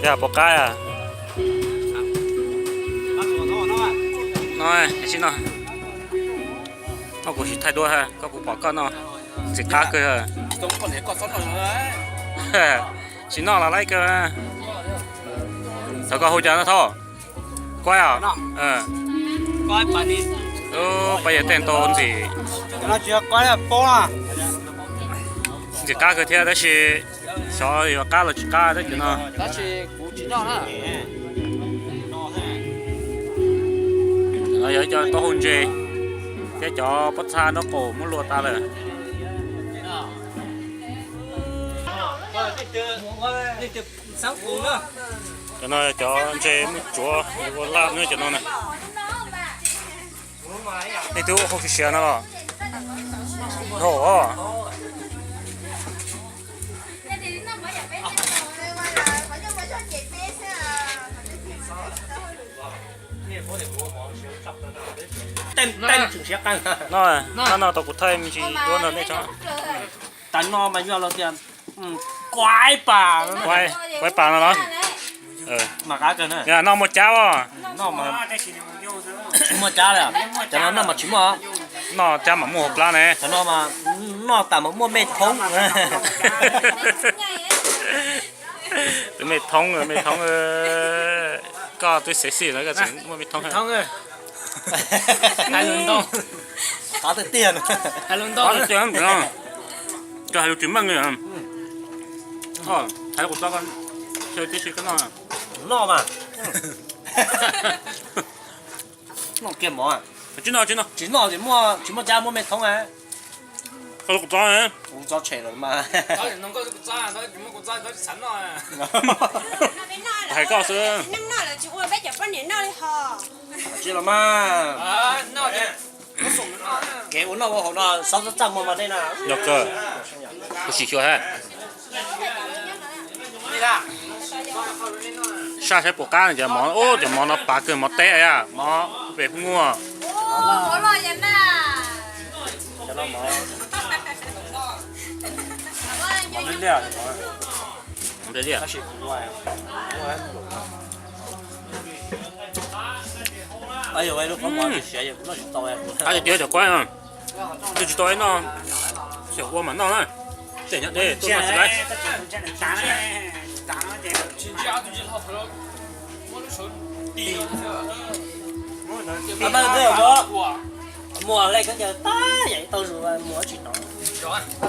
Yog pom qab. No, tsis no. Koj kuv sim thaij duab ha, koj kuv pom koj no. Ntxim qab kawg. Tsis noj los laib kawg. Thaum koj hu cas no Thoj? Kuaib os. Pab yawg tej ntau ntxim. Ntxim qab kawg thiab tab sis xyov yuav qab los tsis qab tab sis no. Yog cov taub hau ntse thiab cov pob txha nraub qaum muab luaj tas lawm. Cov no cov ntse muaj tsuav ua laj no cov no na. Nej twb ua hauj siav no los? Dhau os. No, no tau kuv thaij me ntsis duab nrog nej tso. Tas no mas yog los tias kuaib pas, kuaib pas no los? Mas qab kawg na. Noj muaj cab os. Tsis muaj cab li, cov no noj mas tsis muaj. Noj cab mas muaj hauv plab ne. Cov no mas noj tas mas muaj me thoob. Tus me thoob, me thoob, koj twb xev xij no koj tseem muaj me thoob. Qab tiag tiag. Koj hais lus tsis meej li. Hais kuv txob, tib si koj noj. Noj mas. Noj kiag mov. Tsis noj, tsis noj, tsis noj ces muaj, tsis muaj cab muaj me thoob. Kuv txob, kuv txob tshem lawm mas. Hais koj xwb. Tsis los mas. Kev ua noj ua haus no xob txaj muag mas tej na. Yog kawg, kuv sim xyuas ha. Saj saib puas qab cov mov, cov mov no pav kawg, mov teb, mov pem muag. Qab tiag tiag cov kuaib, twb tsis tau ib noj, xyaum ua mam noj na. Tej nyob deb tuaj noj tsis laib. Muag lej khaub ncaws tag yam tau zus muag tsis tau.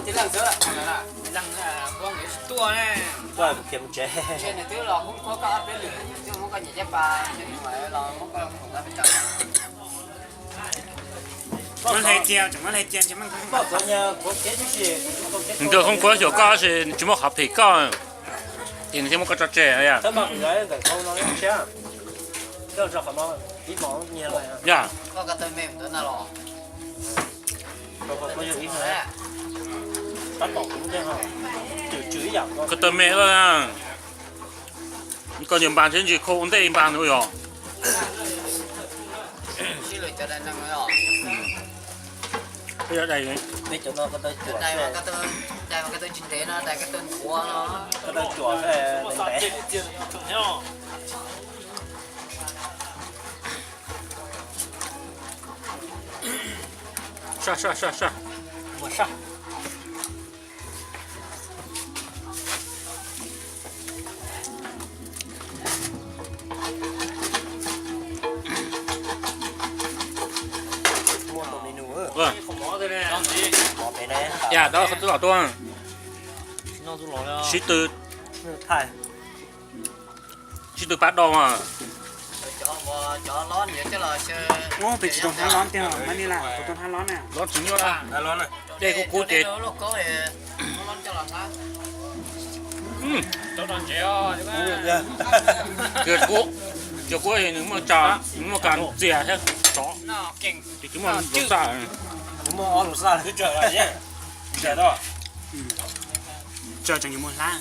Tij leej xwb, tij leej tuaj ne, tuaj khiav mus tsev. Nws hoob kuab xyaum koj tab sis nws tsis muaj qhov phim koj, ces nws thiaj muab koj tso tseg yom. Yom. Ko taw me lawm, koj nyiam npas thiab ntsis khau ua ntej npas nws yog. Saj, saj, saj, saj. Yam dab qhov twb los tuaj. Sib tw, sib tw pab do mas. Peb tsis tau hnab lob tiag, kuv tau hnab lob na. Lob tsis nyuaj, dej kub kub ces. Cov kuab, cov kuab nws muaj, nws muaj kas ntxias thiab tsov, ces tsis muaj lus xaj. Tseem yuav mus hlab.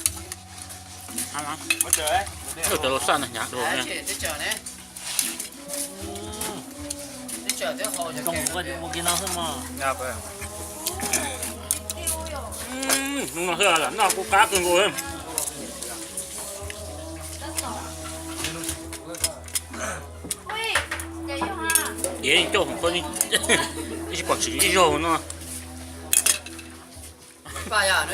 Cov lus xaj no hnyav dua. Hnub no xwb lam noj kuj qab kawg nkaus. Kev ncauj hmoov qhuav, ib tsis pom tseem ib zaug no. Paj yog,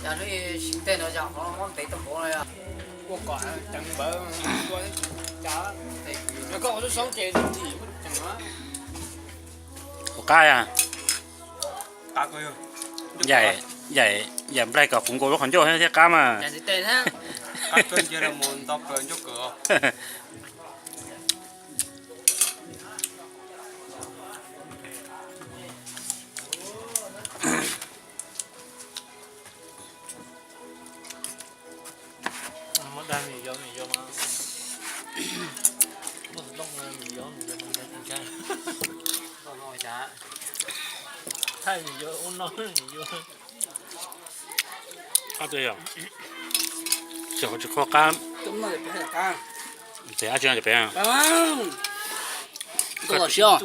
yog hnub ib sim tej no yog muab ntev tau npaum no yog. Ua kom ceev npawv, ua cas, yog koj ua lub xoob ces ntim muab ceev na. Ua qab yog. Yaim, yaim, yaim nplaig kom kuv nkaus lub qhov ncauj thiab qab mas. Qab kawg cia mus nto plaws ncauj kawg. Muab dag nws yuav nws yuav mas, muaj xov tooj nws yuav nws yuav mas, thaij nws yuav ua no nws yuav. Qab twg yog? Tsis qhov tsis qhuav qab. Ces ab tsi no ces pem. Ntau tas siab,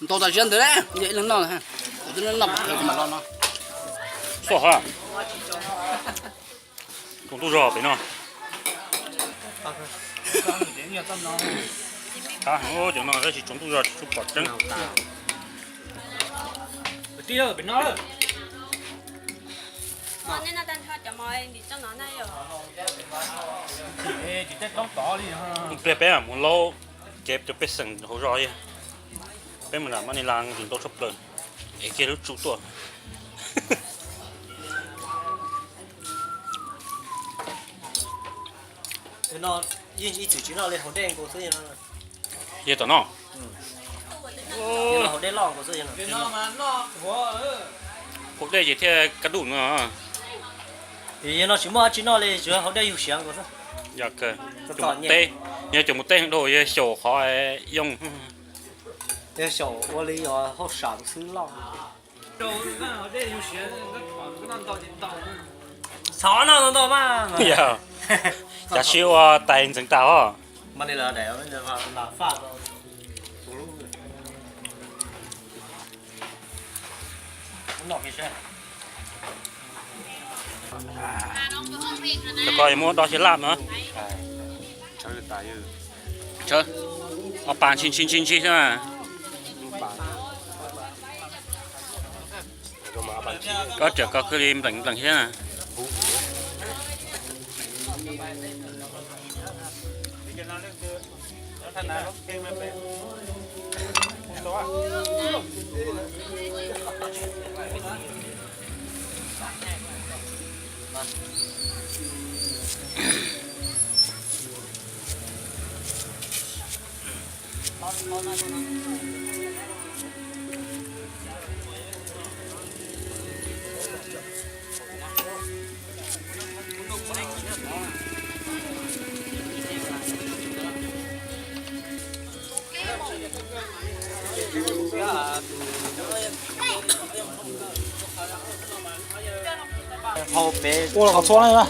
ntau tas siab ntawd, yog ib leeg noj, kuv twb noj pom kawg kuv mam los no. Xoj ha. Tsaus ntuj zog pem no. Qab heev cov no tab sis tsaus ntuj zog tsis tshua pom tseeb. Pliag peb mam mus laub kev rau pej xeem hauv zos, peb mus nram Mab Nis Las ntau tshaj plaws, es kiag lub tsu tuaj. Yog tom no. Haus dej ces thiaj kaj duj no. Yog no tsis muaj dab tsi noj li, tsuas haus dej yug siav nkaus xwb. Yog kawg, cov mus teb, yog cov mus teb dhau yog xyaum qhov yooj. Yog xyaum ua li hauj sam xwb loj. Xav noj ntau ntau mas. Yog, cav sib ua tais ntxeev tag os. Rau koj muab dob siab laj na. Ob pas ntshis ntshis ntshis ntshis xwb na. Koj tseem koj khwj li npleem npleem thiab na. Ua los kom txhua na.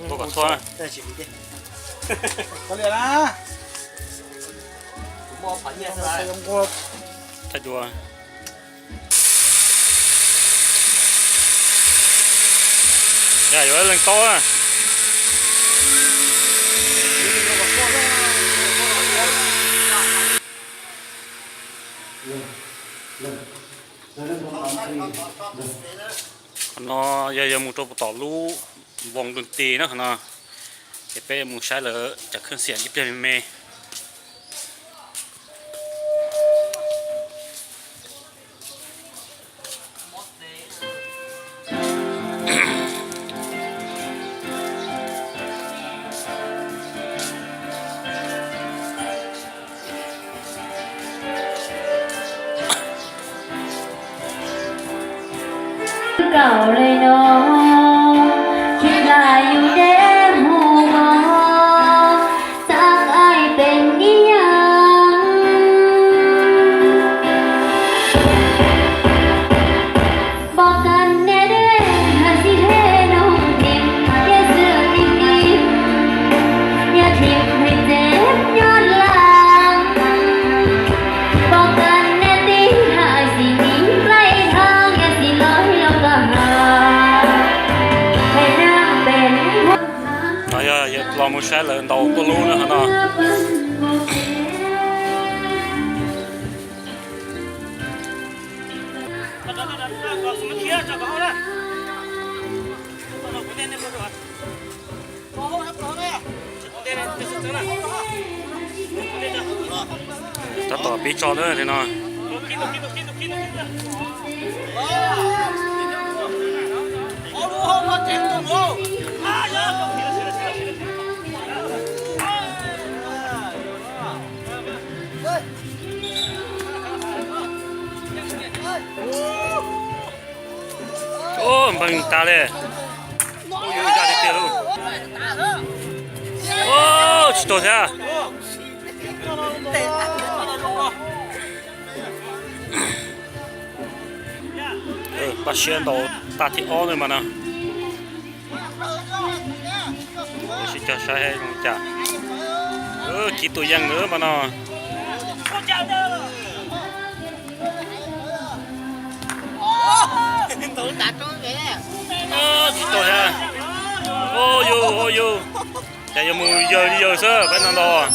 Ua kom txhua na. Thaij dua. Yog yuav leej tau na. Qhov no yog yog mus rau tom lub voos dun tis na qhov no, ces peb mus saib lawv cov kheej xiam ib pliag me me. Kaum le no, khib laj yus deb mus mog, txav qaib pem ib yam. Npog kas niam dej hais txiv hej nug tim, yog xwb tim tim, yog tim hais txev nyob lawm. Npog kas niam txiv hais txiv tim nplaig thaj, yog txiv los los koj hais. Mus saib lawv ntaus tuaj lub na qhov no. Tab tom pib tso na no. Npleeg tas li. Ua yuv ncaj tiag tiag lauj. Tsis taus thiab. Paj Siab ntaus tag thib ob na mas no. Sib cog saib zoo li cas. Chiv tus yeej mas no. Tsis taus thiab. Ua yuv, ua yuv. Cas yuav mus yawg li yawg xwb peb no ntaus.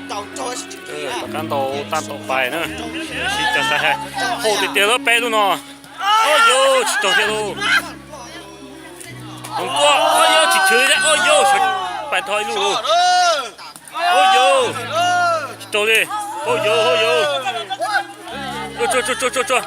Tom qab ntaus tag tom pais na. Sib cog saib, hauj tiag tiag lub peb lub no. Ua yuv, tsis taus thiab lauj. Hmoov Kuaj, ua yuv, tsis chwv thiab, ua yuv, pais tho ib lub lauj. Ua yuv, tsis taus li. Ua yuv, ua yuv. Tsuag tsuag tsuag tsuag.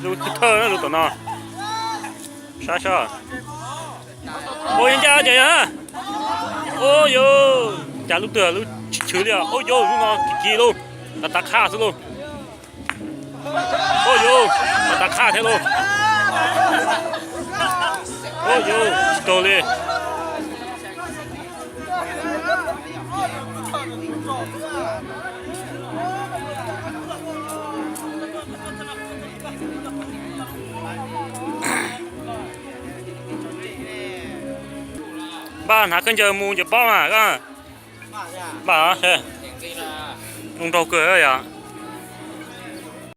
Lub thawj na lub tom no. Saib saib. Ua yog ncaj ces yog. Ua yuv, cas lub twg lub tsis chwv li os. Ua yuv, lub no kim kim lauj. Tav tav qhaj xwb lauj. Ua yuv, tav tav qhaj thiab lauj. Ua yuv, tsis taus li. Npaj hnav khaub ncaws mus ncaws pob mas. Npaj, zoo nraug kawg yom.